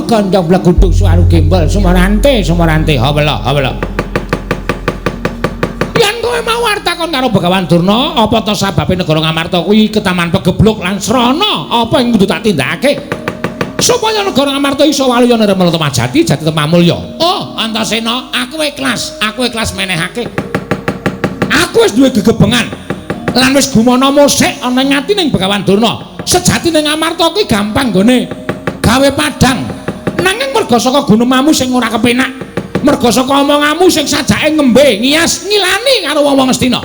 Gandhang bleguduk suwaru gembel sumarante sumarante hawela hawela. Yen kowe mau arep takon karo Begawan Durna, apa to sababe negara Ngamarta kuwi ketaman pegebluk lan srana apa ing kudu tak tindakake supaya negara Ngamarta iso waluya nirmala temah jati jati temah mulya. Oh, Antasena, aku ikhlas menehake. Aku wis duwe gegebengan lan wis gumana musik ana ing atining Begawan Durna. Sejatine Ngamarta kuwi gampang nggone gawe padhang. Nanging merga saka gunemamu sing ora kepenak, merga saka omonganmu sing sajake ngembe, ngias, ngilani karo wong-wong Ngastina.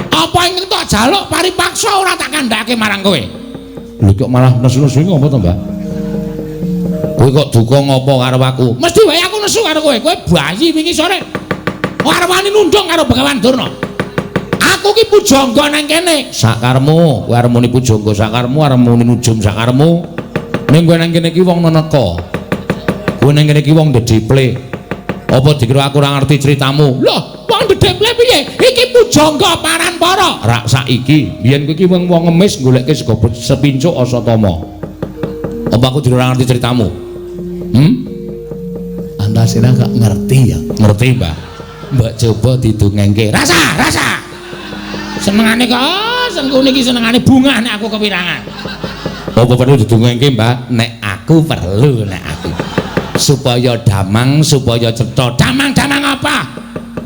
Apa ing tak jaluk paripaksa ora tak kandhake marang kowe. Lho kok malah nesu-nesu iki ngopo to, Mbah? Kowe kok duka ngopo karo aku? Mesti wae aku nesu karo kowe. Kowe bayi wingi sore. Ora wani nundung karo Begawan Durna. Aku ki pujangga nang kene. Sakarmu, kowe arep muni pujangga sakarmu, arep muni nujum sakarmu. Ning kowe nang kene iki wong neneka. Kowe nang kene iki wong dedeple. Apa dikira aku ora ngerti ceritamu? Loh, wong dedeple piye? Iki pujangga paranpara. Rak saiki, biyen kowe iki wong ngemis goleke sego sepincuk Asatama. Apa aku dikira ora ngerti ceritamu? Hmm? Antasena gak ngerti ya? Ngerti, Mbah. Mbok coba didongengke. Rasa, rasa. Senengane kok, oh, Sengkuni iki senengane bungah nek aku kepirangan. Apa perlu didongengke, Mbah? Nek aku perlu, nek aku. Supaya damang, supaya cetha. Damang-damang apa?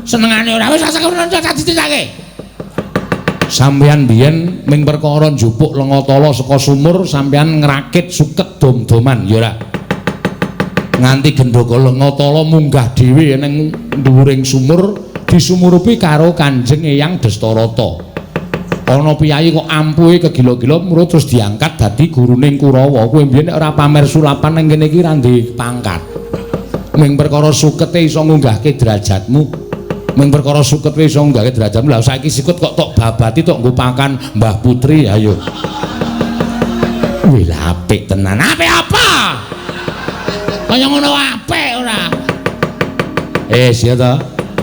Senengane ora wis rasa kepirangan tak dicritake. Sampeyan biyen ming perkara njupuk lenga tala saka sumur, sampeyan ngrakit suket dom-doman, ya ora? Nganti gendhoka lenga tala munggah dhewe ning dhuwuring sumur, disumurupi karo Kanjeng Eyang Destarata. Ana piyayi kok ampuhe kegila-gila murut terus diangkat dadi guruning Kurawa. Kowe mbiyen nek ora pamer sulapan ning kene iki ora ndek pangkat. Ming perkara sukete iso ngunggahke derajatmu. Ming perkara sukete iso ngunggahke derajatmu. Lah saiki sikut kok tok babati tok nggo pakan Mbah Putri, ayo. Wih, lah apik tenan. Apik apa? Kaya ngono apik ora? Iya ta.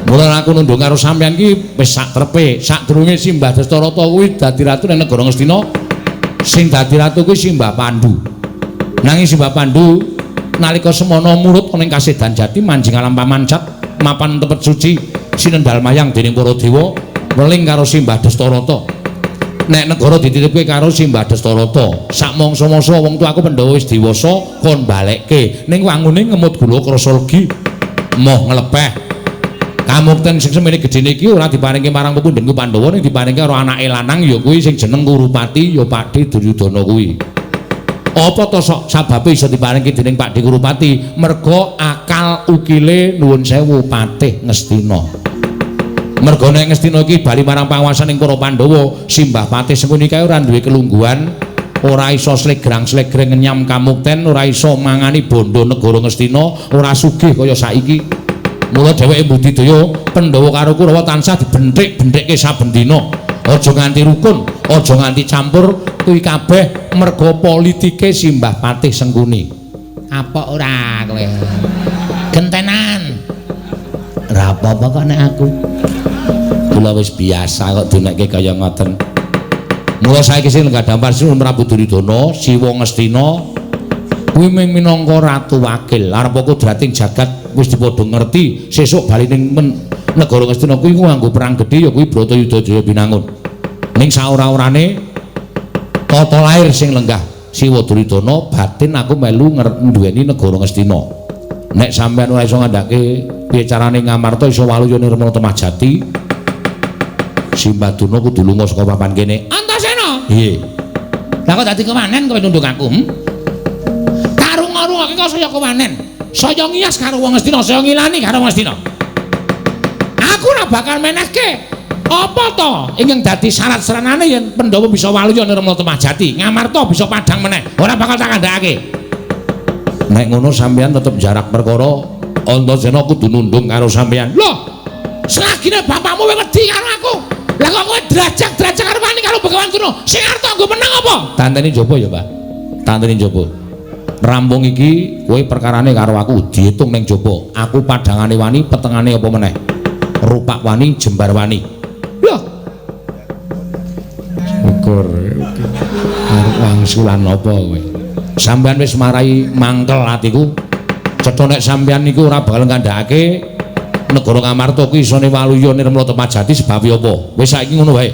Mula aku nundung karo sampeyan iki wis sak trepe. Sadurunge Simbah Destarata kuwi dadi ratu ning negara Ngastina, sing dadi ratu kuwi Simbah Pandu. Nanging Simbah Pandu nalika semana murut ana ing Kasedan Jati manjing alam pamancat mapan tepet suci sinendal mayang dening para dewa weling karo Simbah Destarata. Nek negara dititipke karo Simbah Destarata, sak mangsa-mangsa wong tuaku Pandhawa wis dewasa kon balekke ning wangune ngemut gula krasa legi moh nglepeh. Kamukten sing semene gedene iki ora diparingke marang pepundhenku Pandhawa ning diparingke karo anake lanang ya kuwi sing jeneng Kurupati ya Pakdhe Duryudana kuwi. Apa to sok sababe iso diparingke dening Pakdhe Kurupati? Merga akal ukile nuwun sewu Patih Ngastina. Merga nek Ngastina iki bali marang panguwasaning para Pandhawa, Simbah Patih Sengkuni kae ora duwe kelungguhan, ora iso slegrang-slegreng ngenyam kamukten, ora iso mangani bondo negara Ngastina, ora sugih kaya saiki. Mula dheweke mbudidaya Pandhawa karo Kurawa tansah dibenthik-benthikke saben dina. Aja nganti rukun, aja nganti campur, kuwi kabeh merga politike Simbah Patih Sengkuni. Apa ora kowe? Gentenan. Ora apa-apa kok nek aku. Kula wis biasa kok dinekke kaya ngoten. Mula saiki sing lenggah dampar Sinuwun Prabu Duryudana, Siwa Ngastina kuwi ming minangka ratu wakil. Arep kodrating jagat wis dipadha ngerti, sesuk bali ning negara Ngastina kuwi nganggo perang gedhe ya kuwi Bratayuda Jaya Binangun. Ning saora-orane tata lair sing lenggah Siwa Duryudana batin aku melu nduweni negara Ngastina. Nek sampeyan ora iso ngandhake piye carane Ngamarta iso waluya nirmala temah jati, Simbah Durna kudu lunga saka papan kene. Antasena. Piye? Lah kok dadi kewanen kowe nunduk aku? Karung-arungake kok saya kewanen. Saya ngias karo wong Ngastina, saya ngilani karo wong Ngastina. Aku ora bakal menehke. Apa to ingkang dadi syarat seranane yen Pandhawa bisa waluya nirmala temah jati, Ngamarta bisa padhang meneh. Ora bakal tak kandhakake. Nek ngono sampeyan tetep jarak perkara Antasena kudu nundung karo sampeyan. Loh, selagine bapakmu wis wedi karo aku. Lah kok kowe drajak-drajak karo wani karo Begawan Durna. Sing arep nggo menang apa? Tantene njaba ya, Mbah. Tantene njaba. Rampung iki kowe perkarane karo aku diitung ning jaba. Aku padhangane wani, petengane apa meneh. Rupak wani, jembar wani. Loh. Syukur. Arep wangsulan apa kowe? Sampeyan wis marai mangkel atiku. Cetha nek sampeyan niku ora bakal ngandhakake negara Ngamarta kuwi isone waluya nirmala temajati sebab apa? Wis saiki ngono wae.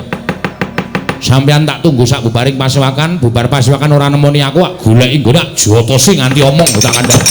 Sampeyan tak tunggu sak bubaring pasewakan, bubar pasewakan ora nemoni aku ak goleki nggo tak jotosi nganti omong tak kandhani.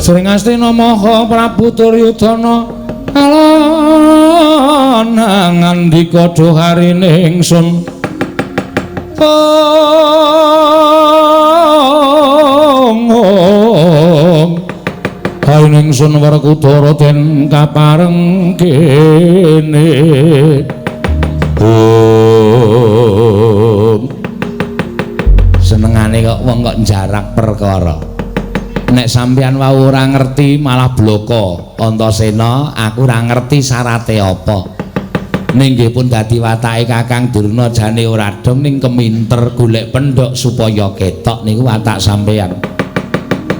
Sringastina Maha Prabu Duryudana alon ngandika duharine ingsun. Ong harine ingsun Werkudara den kapareng kene. Om senengane kok wong kok jarak perkara. Nek sampeyan wau ora ngerti malah bloko. Antasena, aku ora ngerti syarate apa. Ning nggih pun dadi watake Kakang Durna jane ora dong ning keminter golek pendhok supaya ketok niku watak sampeyan.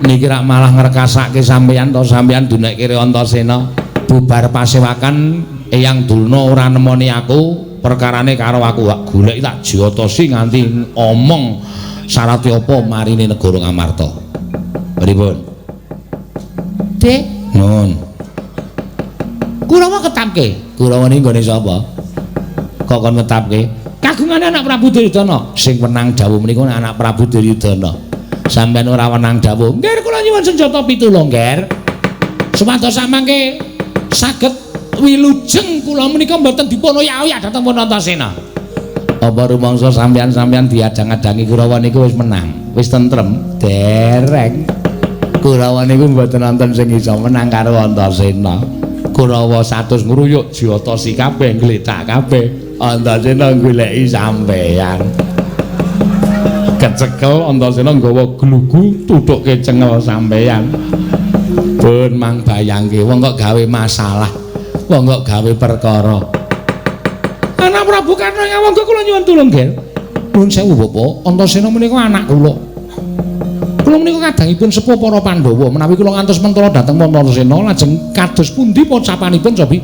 Niki rak malah ngrekasake sampeyan to sampeyan dunekke Antasena. Bubar pasewakan Eyang Durna ora nemoni aku, perkarane karo aku gak golek tak jotosi nganti omong syarate apa marine negara Ngamarta. Pripun? Dik, nun. Kurawa ketapke. Kurawa niki nggone sapa? Kok kon ngetapke? Kagungane anak Prabu Duryudana. Sing wenang dawuh menika anak Prabu Duryudana. Sampeyan ora wenang dawuh. Nggih, kula nyuwun senjata pitulung, Nger. Supados samangke saged wilujeng kula menika mboten dipun oyak-oyak dhateng pun Antasena. Apa rumangsa sampeyan-sampeyan diadang-adangi Kurawa niku wis menang, wis tentrem? Dereng. Kurawa niku mboten wonten sing iso menang karo Antasena. Kurawa 100 ngruyuk jotosi kabeh ngletak kabeh. Antasena goleki sampeyan. Kecekel Antasena nggawa glugu tuthuke cengel sampeyan. Pun mang bayangke wong kok gawe masalah, wong kok gawe perkara. Anak Prabu Karna Ngawangga kula nyuwun tulung, Ger. Nuwun sewu, Bapak. Antasena menika anak kula. Kula menika kadangipun sepuh para Pandhawa menawi kula ngantos mentala dhateng Antasena lajeng kados pundi pocapanipun cobi?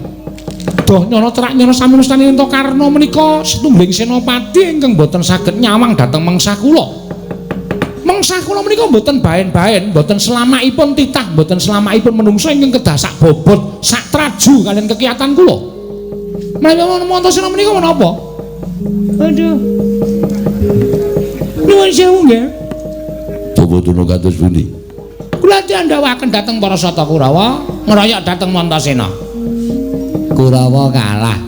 Doh nyana cerak nyana sami mestani Karna menika setunggaling senopati ingkang boten saged nyawang dhateng mengsah kula. Mengsah kula menika boten baen-baen, boten selamakipun titah, boten selamakipun menungsa ingkang kedah sak bobot, sak traju kalian kekiatan kula. Menawi Antasena menika menapa? Aduh. Nuwun sewu nggih. Bapak Durna kados pundi? Kula diandhawaken dhateng para sata Kurawa, ngroyok dhateng Antasena. Kurawa kalah.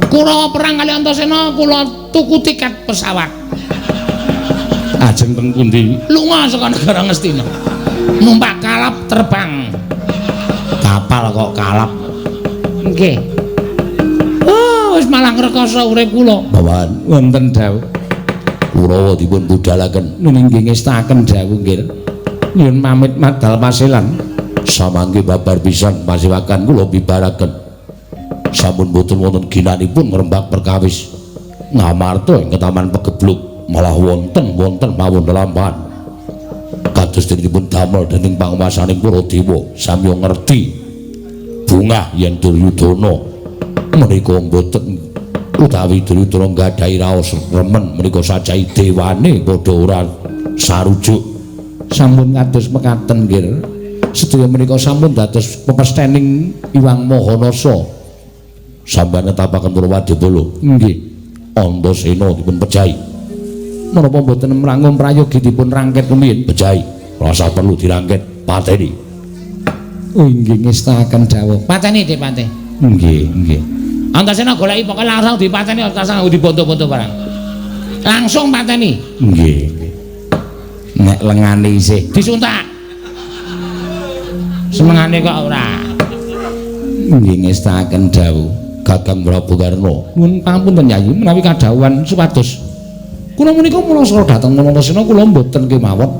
Kurawa perang kali Antasena, kula tuku tiket pesawat. Ajeng teng pundi? Lunga saka negara Ngastina. Numpak kalap terbang. Kapal kok kalap. Nggih. Oh, wis malah ngrekoso urip kula. Bawan wonten dawuh. Kurawa dipun budhalaken. Nggih ngestaken dawuh nggih. Nyuwun pamit madal pasilan. Samangke babar pisan pasiwakan kula bibaraken. Sampun boten wonten ginanipun ngrembak perkawis. Ngamarta ing taman pegebluk malah wonten mawon lelampahan. Kados dipun damel dening panguwasaning para dewa sami ngerti bungah yen Duryudana menika mboten utawi Duryudana nggadahi raos remen menika sajahi dewane padha ora sarujuk. Sampun kados mekaten nggih. Sedaya menika sampun dados pepesthening Iwang Mahanasa. Sampeyan netapaken para wadya-bala. Nggih. Antasena dipun pejahi. Menapa mboten mrangung prayogi dipun rangket rumiyin? Pejahi. Rasa perlu dirangket, pateni. Oh nggih ngestaken dawuh. Pateni Dik, pateni. Nggih, nggih. Antasena goleki pokoke langsung dipateni, langsung dibondo-bondo barang. Langsung pateni. Nggih, nggih. Nek lengane isih disuntak. Senengane kok ora. Nggih ngestaken dawuh Kakang Prabu Karna. Nuwun pangapunten Yayi menawi kadhawuhan supados kula menika mula dhateng Antasena kula mboten kemawon.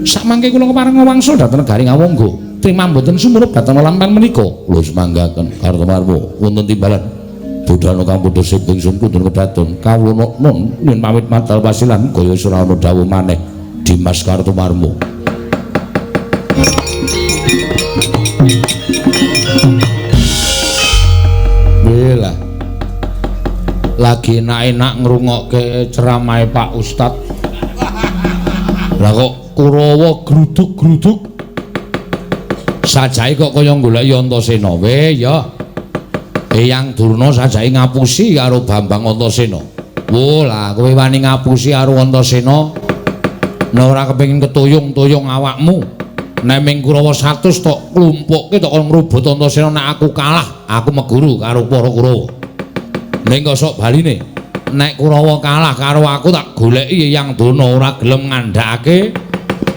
Sakmangke kula kepareng wangsul dhateng negari Ngawangga. Trima mboten sumurup dhateng lampahan menika. Kula semanggaken Kartomarwa wonten timbalan. Budhana kang padha sip ingsun kundur kedaton. Kawula nun yen pamit matal pasilan kaya ora ana dawuh maneh. Dimas Kartomarmo. Bela. Lagi enak-enak ngrungokke ceramahe Pak Ustad. Lah kok Kurawa gruduk-gruduk. Sajae kok kaya goleki Antasena. We ya. Eyang Durna sajae ngapusi karo Bambang Antasena. Wo lah kowe wani ngapusi karo Antasena. Nek ora kepengin ketuyung-tuyung awakmu. Nek ming Kurawa 100 tok klumpukke tok kon ngrubut Antasena, nek aku kalah, aku meguru karo para Kurawa. Ning kok sok baline, nek Kurawa kalah karo aku tak goleki Eyang Durna ora gelem ngandhakake,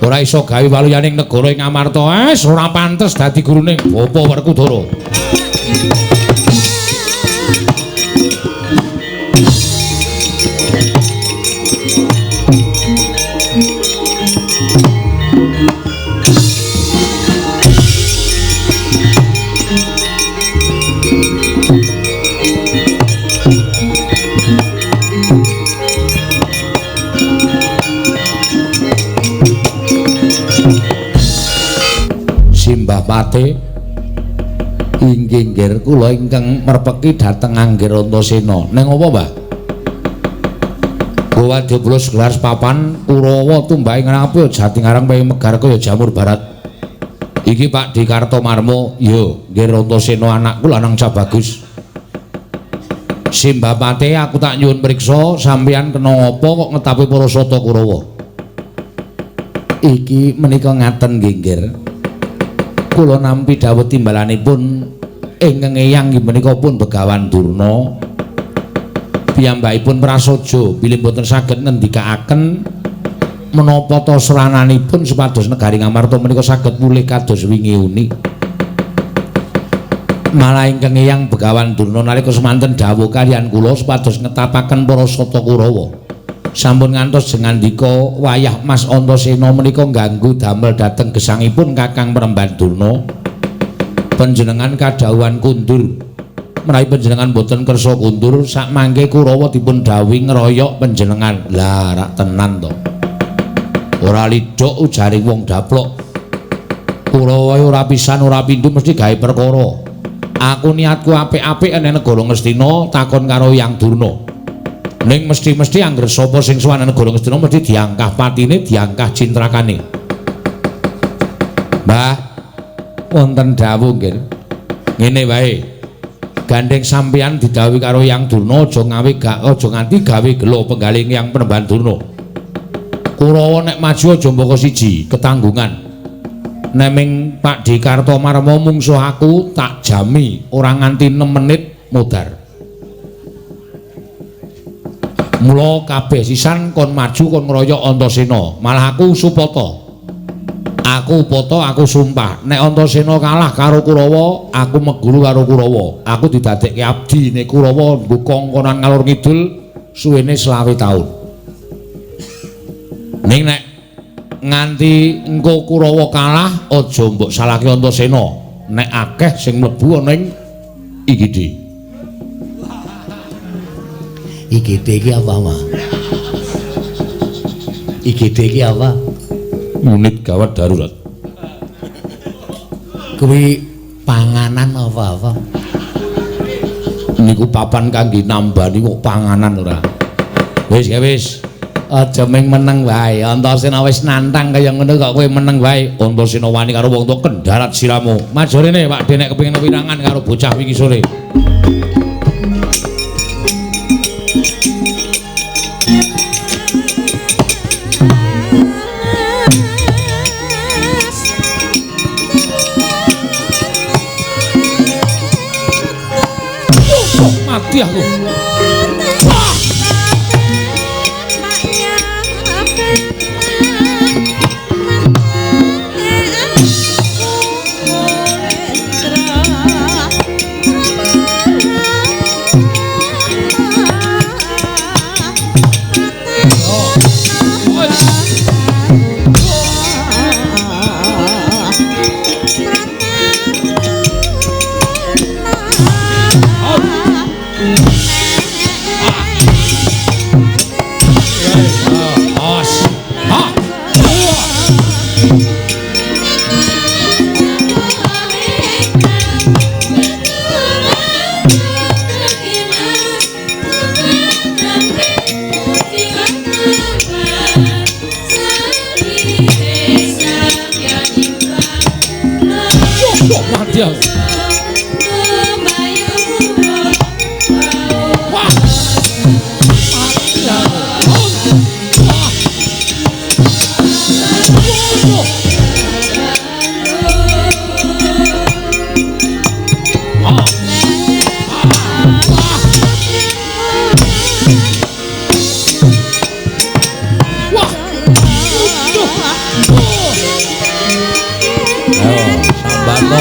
ora iso gawe waluyaning negara ing Amarta. Wis ora pantes dadi gurune Bapa Werkudara. Simbah Pate inggih nggir kula ingkang merpeki dhateng Anggir Antasena. Ning apa, Mbah? Wadya gelar papan Kurawa tumbake ngrapi Jatingarang pengen megar kaya jamur barat. Iki Pak Di Kartomarmo, ya nggir Antasena anakku lanang cah bagus. Simbah Pate aku tak nyuwun priksa sampeyan kena ngapa kok ngetapi para sata Kurawa. Iki menika ngaten nggih nggir. Kula nampi dawuh timbalanipun ingkang eyang inggih menika pun Begawan Durna. Piyambakipun prasaja bilih boten saged ngendikaaken menapa ta srananipun supados negari Ngamarta menika saged pulih kados wingi uni. Malah ingkang eyang Begawan Durna nalika semanten dawuh kaliyan kula supados ngetapaken para sata Kurawa. Sampun ngantos jengandika wayah Mas Antasena menika ngganggu damel dhateng gesangipun Kakang Premban Durna. Panjenengan kadhawuhan kundur. Menawi panjenengan boten kersa kundur, sakmangke Kurawa dipun dhawuhi ngeroyok panjenengan. Lah rak tenan to. Ora lidhok ujare wong daplok. Kurawa ora pisan ora pindho mesti gawe perkara. Aku niatku apik-apik ene negara Ngastina takon karo Yang Durna. Ning mesti-mesti angger sapa sing sowan negara Ngastina mesti diangkah patine, diangkah cintrakane. Mbah, wonten dawuh nggih. Ngene wae. Gandeng sampeyan didhawuhi karo Yang Durna aja ngawe gak aja nganti gawe gelo penggalih Yang Penemban Durna. Kurawa nek maju aja mbaka siji, ketanggungan. Nek ming Pak Di Kartomarmo mungsuh aku tak jami ora nganti 6 menit modar. Mula kabeh sisan kon maju kon ngroyok Antasena. Malah aku supata. Aku upata, aku sumpah. Nek Antasena kalah karo Kurawa, aku meguru karo Kurawa. Aku didadekke abdine Kurawa nggo kongkonan ngalor ngidul suwene 25 taun. Ning nek nganti engko Kurawa kalah, aja mbok salahke Antasena. Nek akeh sing mlebu ana ing IGD. IGD iki apa, Mas? IGD iki apa? Unit gawat darurat. Kuwi panganan apa-apa? Niku papan kangge nambani kok panganan ora. Wis ya wis. Aja ming meneng wae. Antasena wis nantang kaya ngono kok kowe meneng wae. Antasena wani karo wong tuwa kendarat siramu. Maju rene Pak De nek kepengin wirangan karo bocah wingi sore. Mati aku. Wah. Mati aku. Wah. Mati aku. Wah. Waduh. Wah. Wah. Waduh. Ayo, sambato.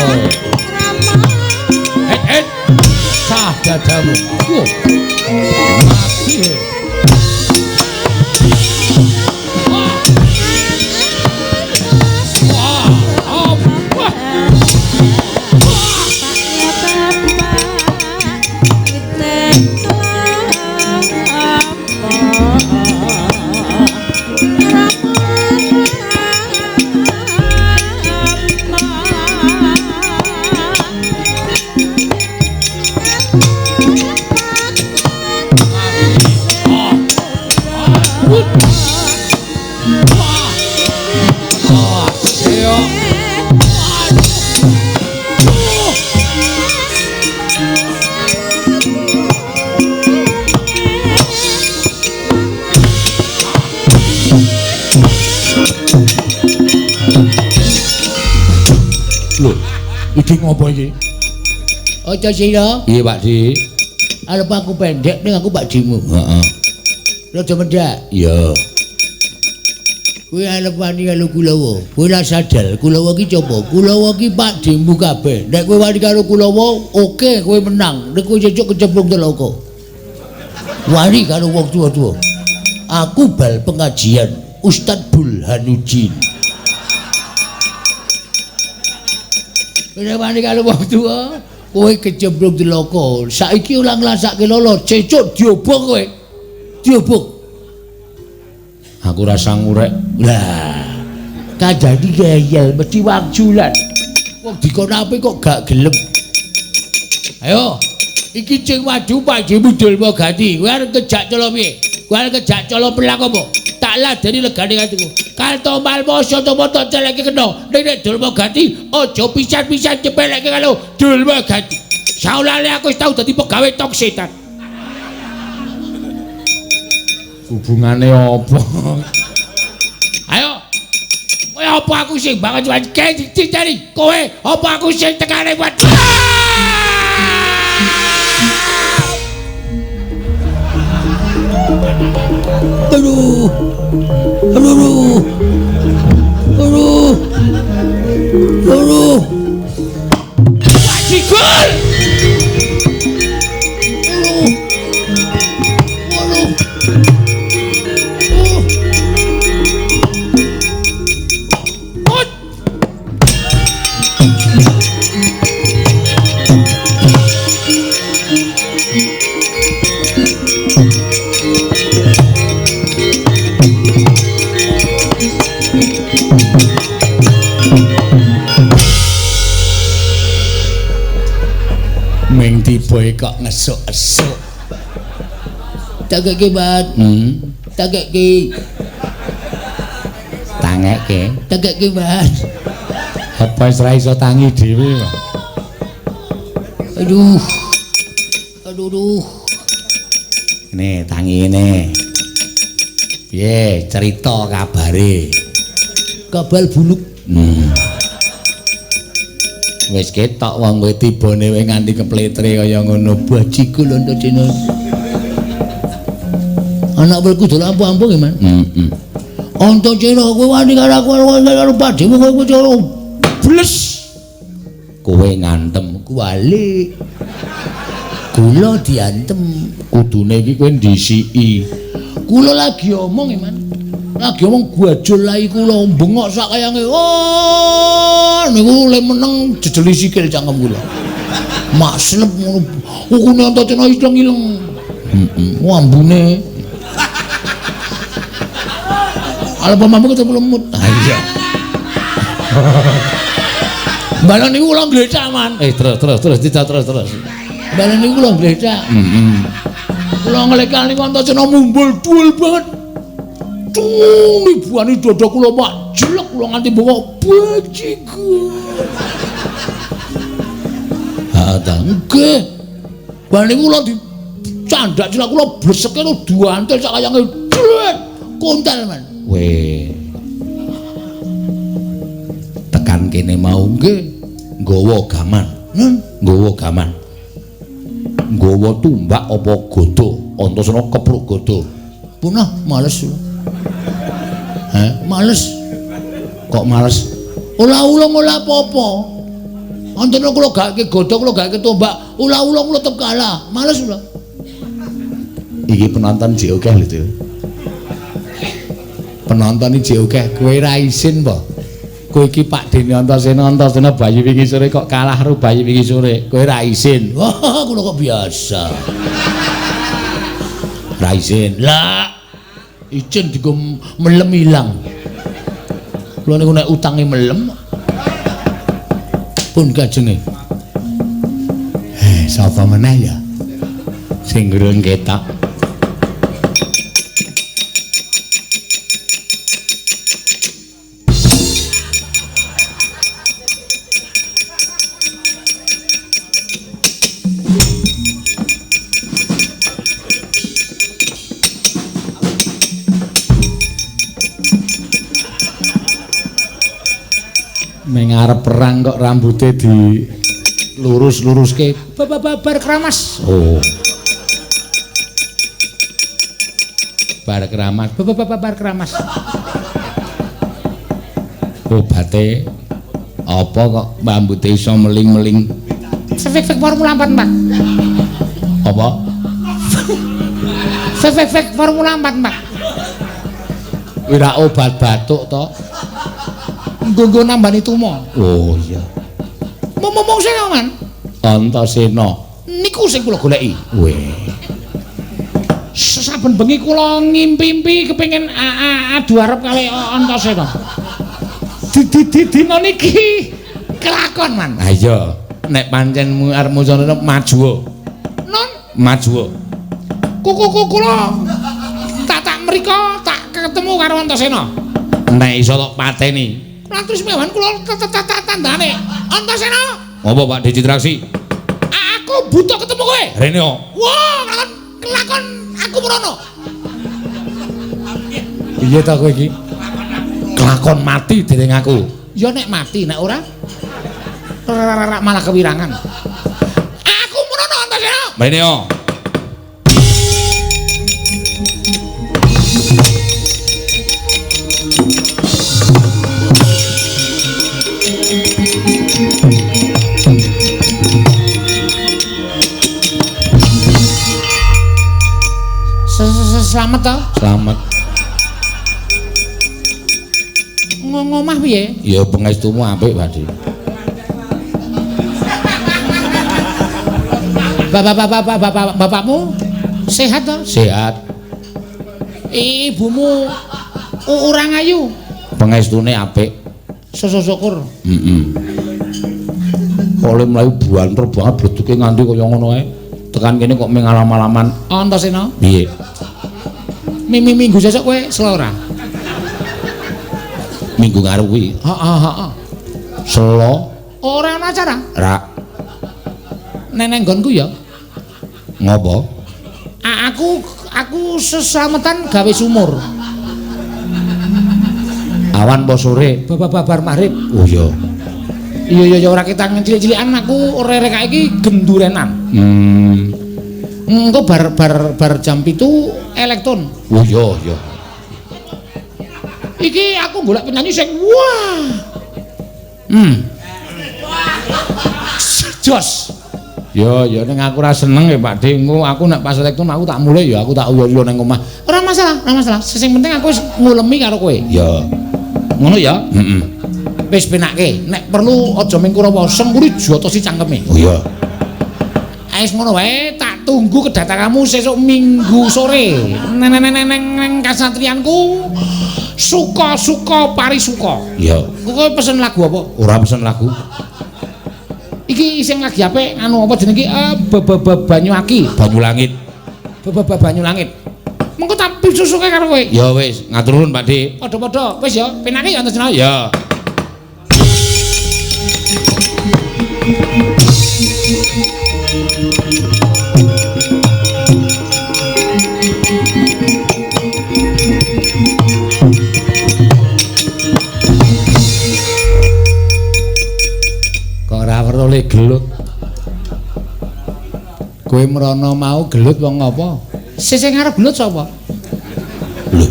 Eh, eh. Sah dadamu. Wah. Mati. Wah. Wah. Oh, wah. Lho, iki ngopo iki? Antasena, Piye, Pak Di? arep aku pendek ning aku Pak Dimu. Heeh. Rada mendak. Iya. Kowe arep wani karo Kulawa. Kowe ora sadar Kulawa ki coba. Kulawa ki Pak Dimu kabeh. Nek kowe wani karo Kulawa, oke kowe menang. Nek kowe cecuk kecemplung telaga. Wani karo wong tua-tua. Aku bal pengajian Ustadz Burhanuddin. Kowe wani karo wong tua, kowe kecemplung telaga. Saiki ora nglasake lolo, cecuk diobong kowe. Diobong. Aku rasa ngurek. Lah, kandhani ngeyel mesti wangsulan. Wong dikon ape kok gak gelem. Ayo, iki cing wadu Pakdemu Dulma Gati. Kowe arep kejak colo piye? Kowe arep kejak colo pelak apa? Tak ladeni legane atiku. Kalto malmo soto moto celeke kena. Ning nek Dulma Gati aja pisan-pisan cepeleke karo Dulma Gati. Saulale aku wis tau dadi pegawe tok setan. Hubungane apa? Ayo. Kowe apa aku sing banget cuman dicari. Kowe apa aku sing tekane buat. Aduh. Aduh. Aduh. Aduh. Wajigur. Aduh. Aduh. Put. Ming tibae kok ngesuk-esuk. Tangeke, Mat. Tangeke. Tangeke. Tangeke, Mat. Apa wis ra iso tangi dhewe kok? Aduh. Aduh, aduh. Nih, tangi ini. Piye cerita kabare? Kabal buluk. Wis ketok wong kowe tibane kowe nganti kepletre kaya ngono. Bajiku lho Antasena. Anak welku dolan ampuh-ampuh nggih, Man. Heeh. Antasena kowe wani karo aku karo Pakdemu kowe cara Bles. Kowe ngantem kuwalik. Kula diantem. Kudune iki kowe ndisiki. Kula lagi omong, Man. Lagi omong gajul lai kula bengok sak kayange. Oh, niku le meneng jejeli sikil cangkem kula. Mak slep ngono. Ukune Antasena ileng-ileng. Heeh. Ambune. Arep mampu ketemu lemut. Ah iya. Balon niku kula glecak, Man. Terus terus terus tidak terus terus. Balon niku kula glecak. Heeh. Kula nglekal niku Antasena mumbul dhuwur banget. Cung ibuane dada kula mak jelek kula nganti bengok bajigur. Heeh ta. Nggih. Bali kula dicandak cilak kula bleseke lu duantel sak kayange jlet kontel men. Weh. Tekan kene mau nggih nggawa gaman. Nggawa gaman. Nggawa tumbak apa gada? Antasena kepruk gada. Punah males. Heh, males. Kok males? Ora ulung ora apa-apa. Antasena kula gaweke gada, kula gaweke tombak, ora ulung kula tetep kalah. Males kula. Iki penonton jek akeh lho, Cil. Penonton iki jek akeh, kowe ra isin po? Kowe iki Pak Dene Antasena, Antasena bayi wingi sore kok kalah karo bayi wingi sore. Kowe ra isin. Wah, kula kok biasa. Ra isin. Lah, icin digo melem ilang. Kula niku nek utange melem pun kajenge. Sapa meneh ya? Sing ngurung ketok. Arep perang kok rambutnya di lurus-luruske babar keramas. Oh. Bar keramas, babar keramas. Obate apa kok rambute iso meling-meling? Fek Formula 4, Pak. Apa? Fek Formula 4, Pak. Ora obat batuk to? Nggo nambani tumo. Oh iya. Momong sing man. Antasena. Niku sing kula goleki. Weh. Saben bengi kula ngimpi-impi kepengin adu arep kali Antasena. Dina niki kelakon man. Ha iya, nek pancen arep musana maju. Non maju. Kuku kula tak mriko tak ketemu karo Antasena. Nek iso tok pateni. Kula terus mewan kula tandane. Antasena. Apa Pak Dicitraksi? Aku butuh ketemu kowe. Rene kok. Wah, kelakon aku mrono. Piye ta kowe iki? Kelakon mati dening aku. Ya nek mati, nek ora malah kewirangan. Aku mrono Antasena. Rene kok. Selamat to? Selamat. Ngomah piye? Ya pengestumu apik, Pak Di. Bapakmu sehat to? Sehat. Ibumu urang ayu. Pengestune apik. Syukur. Heeh. Oleh mlayu buanter banget bleduke nganti kaya ngono ae. Tekan kene kok mung alam-alaman. Antasena. Piye? Minggu sesuk kowe selo ora? Minggu ngarep kuwi. Heeh, heeh. Selo ora ana acara? Ra. Neneng nggonku ya. Ngopo? Aku seslametan gawe sumur. Awan apa sore? Babar maghrib. Oh iya. Iya iya ora ketang cilik-cilikan aku rere kae iki gendurenan. Engko bar jam 7 elektron. Oh iya iya. Iki aku golek penyanyi sing wah. Jos. Ya ya ning aku ora seneng ya Pak De. Engko aku nek pas elektron aku tak mulih ya aku tak uyo-uyo ning omah. Ora masalah, ora masalah. Sing penting aku wis ngulemi karo kowe. Ya. Ngono ya? Heeh. Wis penake, nek perlu aja ming Kurawa, sengkuri jotosi cangkeme. Oh iya. Wis ngono wae, tak tunggu kedatanganmu sesuk Minggu sore. Neng kasatriyanku suka-suka parisuka. Iya. Kowe pesen lagu apa? Ora pesen lagu. Iki sing lagi apik anu apa jenenge iki Banyu Aki, Banyu Langit. Banyu Langit. Mengko tak pisusuke karo kowe. Ya wis, ngatur nuwun Pak De. Padha-padha. Wis ya, penake ya Antasena. Ya. Kowe mrono mau gelut wong apa? Sing arep gelut sapa? Lho,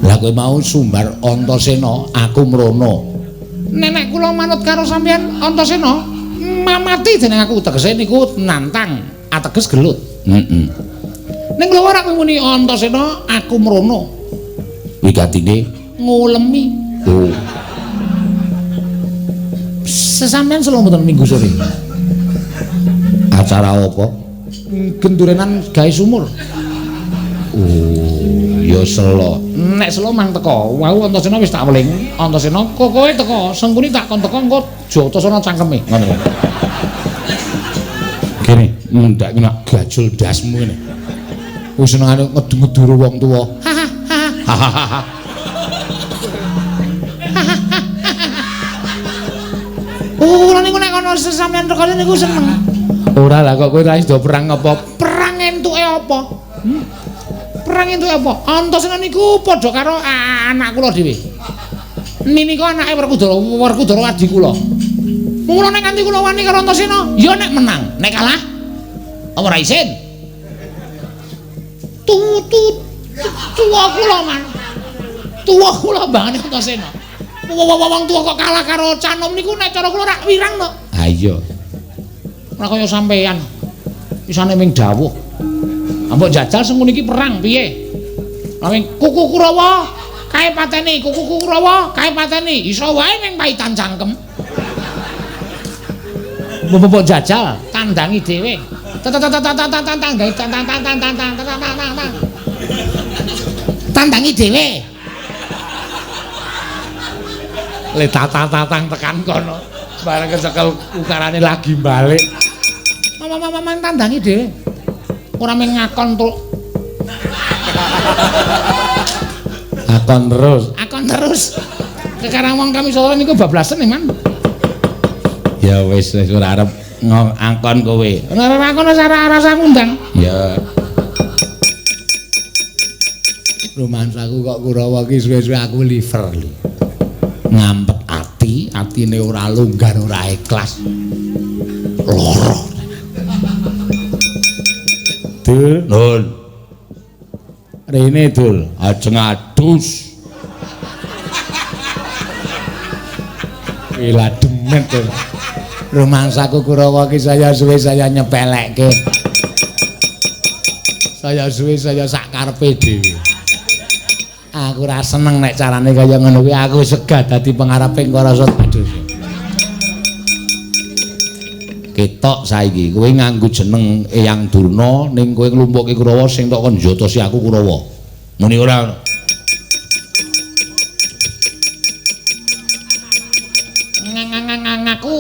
lah kowe mau sumbar Antasena, aku mrono. Nenek kula manut karo sampeyan Antasena, mamati jeneng aku tegese niku nantang, ateges gelut. Heeh. Ning lho ora kowe muni Antasena, aku mrono. Wigatine ngulemi. Oh. Sesampeyan selo mboten minggu sore. Acara apa? Gendurenan gawe sumur. Oh, ya selo. Nek selo mang teko, wau Antasena wis tak weling. Antasena kok kowe teko, Sengkuni tak kon teko engko Jatasana cangkeme. Ngono. Kene, ndak nak gajul ndasmu ngene. Wis senengane ngedu-ngeduru wong tuwa. Hahaha. Oh, lha niku nek ana sesampeyan rekane niku seneng. Ora lah kok kowe ra iso perang apa? Perang entuke apa? Perang entuke apa? Antasena niku padha karo anak kula dhewe. Ninika anake Werkudara, Werkudara adi kula. Mula nek nganti kula wani karo Antasena, ya nek menang, nek kalah apa ora isin? Tuwa kula man. Tuwa kula mbangane Antasena. Wong tuwa kok kalah karo canom niku nek cara kula rak wirang to. Ha iya. Ora kaya sampeyan. Isane ming dawuh. Ambok jajal sengkuni iki perang piye? Lah ming kuku Kurawa kae pateni, kuku Kurawa kae pateni, iso wae ning paitan cangkem. Mbok jajal tandangi dhewe. Tandangi tandangi dhewe. Le tatang-tatang tekan kono. Bareng kecekel ukarane lagi balik. Mama tandangi dhewe. Ora mung ngakon tuk. Akon terus. Akon terus. Kekarang wong kami sore niku bablasen man. Ya wis wis ora arep ngakon kowe. Ora ngakon wis ora rasa ngundang. Ya. Romansaku kok Kurawa ki suwe-suwe aku liver lho. Ngampet ati, atine ora longgar, ora ikhlas. Loro. Dul, nun. Rene dul, ajeng adus. Wila demet dul. Rumangsaku Kurawa ki saya suwe saya nyepelekke. Saya suwe saya sak karepe dhewe. Aku ora seneng nek carane kaya ngono kuwi, aku segah dadi pengareping Karasa Aduh. Ketok saiki kowe nganggo jeneng Eyang Durna ning kowe nglumpukke Kurawa sing tok kon njotosi aku Kurawa. Muni ora ngono. Ngaku.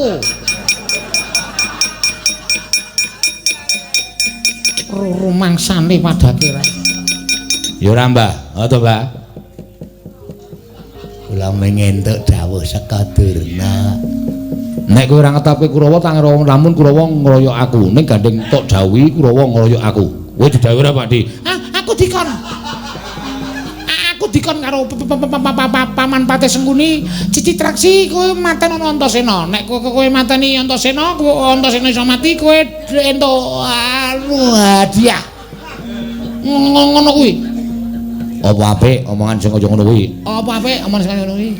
Rumangsane padake ra. Ya ora, Mbah. Ha to, Mbah. Kula mengentuk dawuh saka Durna. Nek kowe ora ngetapke Kurawa tang lamun Kurawa ngroyok aku, ning gandeng tok dawuhi Kurawa ngroyok aku. Kowe didhawuhi ora, Pak Di? Ah, aku dikon. Aku dikon karo paman Patih Sengkuni, Citraksi kowe mateni Antasena. Nek kowe mateni Antasena, kowe Antasena iso mati, kowe entuk anu hadiah. Ngono kuwi. Apa apik omongan sing kaya ngono kuwi? Apa apik omongan sing kaya ngono kuwi?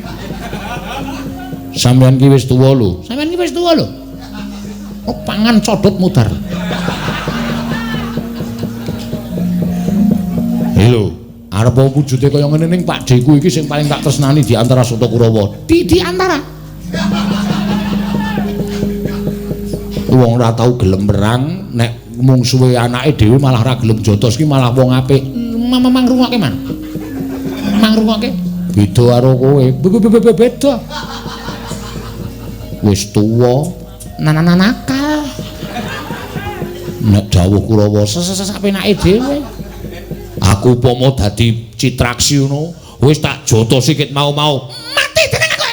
Sampeyan ki wis tuwa lho. Sampeyan ki wis tuwa lho. Oh, pangan codot mudar. Lho, arep apa wujude kaya ngene ning Pakdheku iki sing paling tak tresnani di antara Sata Kurawa. Di antara. Wong ora tau gelem perang, nek mungsuhe anake dhewe malah ora gelem jotos ki malah wong apik. Mamang rungokke, Man. Mang rungokke. Beda karo kowe. Beda. Wis tuwa, nakal. Nek dawuh Kurawa sak penake dhewe. Aku upama dadi Citraksi ngono, wis tak jotosi ket mau-mau. Mati dening aku.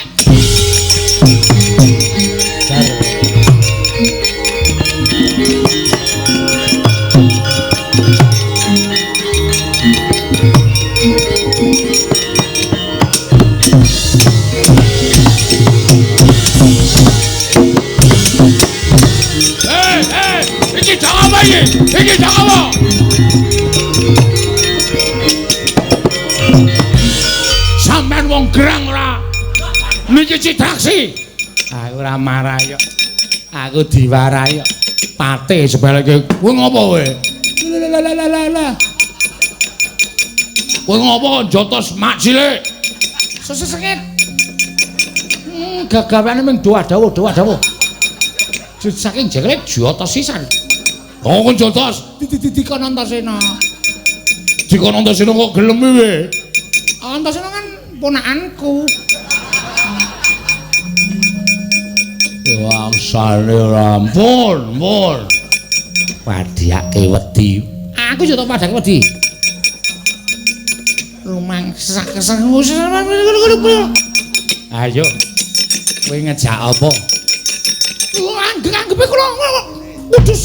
Iki jangan apa iki? Iki Iki Citraksi. Aku ora marah yo. Aku diwarahi yo. Pate sepeleke. Kowe ngopo kowe? Lah. Kowe ngopo jotos mak cilik? Sesengit. Gagawane mung doa dawuh. Saking jengkele jotos sisan. Oh, kon jotos. Dikon Antasena. Dikon Antasena kok gelem kowe? Antasena kan ponakanku. Wangsane rampun, pun. Padhake wedi. Aku yo tok padhake wedi. Rumangsa keseng. Ayo. Kowe ngejak apa? Anggep-anggepe kula kudus.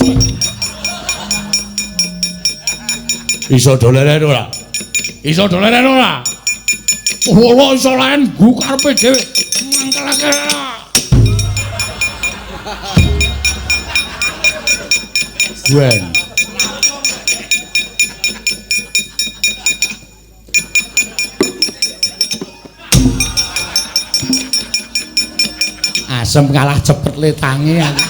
Iso doleren ora? Iso doleren ora? Ora iso laen nggo karepe dhewe. Mangkelake. Gwen. Asem kalah cepet letange aku.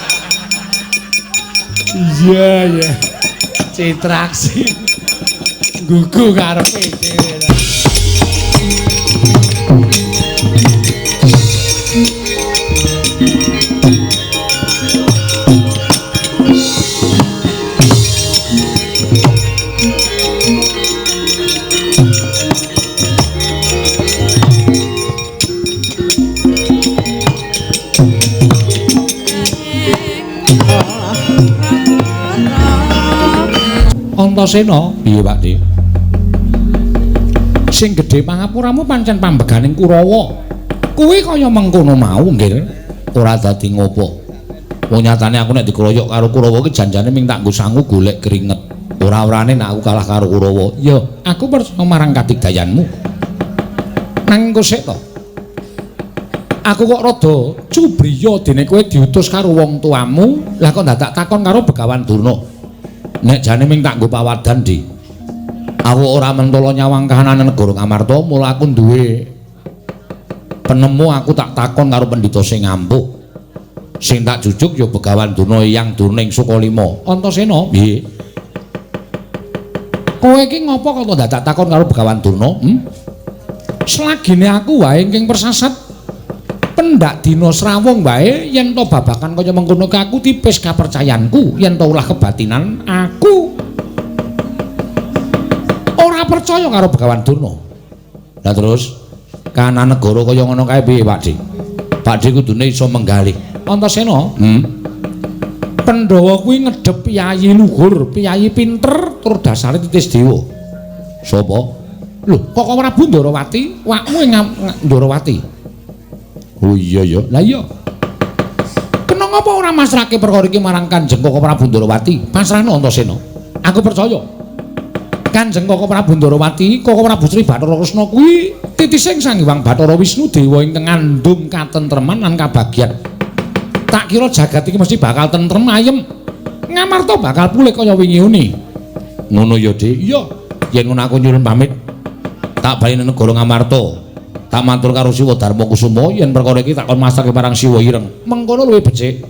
Iya ya. Citraksi. Gugu karepe dhewe. Antasena, piye Pak Dik? Sing gedhe pangapuramu pancen pambeganing Kurawa. Kuwi kaya mengkono mau, nggih. Ora dadi ngopo. Wong nyatane aku nek dikeroyok karo Kurawa ki janjane ming tak nggo sangu golek keringet. Ora-orane nek aku kalah karo Kurawa. Ya, aku percaya marang kadigdayanmu. Nang engko sik to. Aku kok rada cubriya dene kowe diutus karo wong tuamu, lah kok dadak takon karo Begawan Durna. Nek jane ming tak nggo pawadan, Dik. Aku ora mentolo nyawang kahanan negara Ngamarta, mula aku duwe penemu aku tak takon karo pendhita sing ampuh. Sing tak jujuk ya Begawan Durna Eyang Durna ing Sukalima. Antasena, piye? Kowe iki ngopo kok dadak takon karo Begawan Durna? Selagine aku wae ingkang persasat pendak dina srawung wae yen to babakan kaya mengkono ka aku tipis kapercayanku, yen to ulah kebatinan aku ora percaya karo Begawan Durna. Lah terus kahanan negara kaya ngono kae piye, Pak Dik? Pak Dik kudune iso menggalih. Antasena, Pandhawa kuwi ngedhep piyayi luhur, piyayi pinter tur dasare titis dewa. Sapa? Lho, kok Prabu Ndarawati, wakmu ing Ndarawati. Oh iya ya. Lah iya. Kena ngapa ora masrahke perkara iki marang Kanjeng Koko Prabu Ndarawati? Pasrahno Antasena. Aku percaya. Kanjeng Koko Prabu Ndarawati, Koko Prabu Sri Bathara Kresna kuwi titising Sang Hyang Bathara Wisnu dewa ingkang ngandung katentreman lan kabagyan. Tak kira jagat iki mesti bakal tentrem ayem. Ngamarta bakal pulih kaya wingi uni. Ngono ya, Dik. Iya. Yen ngono aku nyuwun pamit. Tak bali nang negara Ngamarta. Tak matur karo Siwa Darma Kusuma yen perkara iki tak kon masrahke marang Siwa Ireng. Mengkono luwih becik.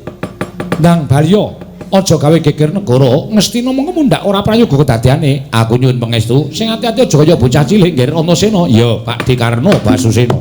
Ndang balya, aja gawe geger negara, Ngastina mengko mundhak ora prayoga kedadeane. Aku nyuwun pangestu. Sing ati-ati aja kaya bocah cilik nggih Antasena. Ya, Pak Dikarno Basusena.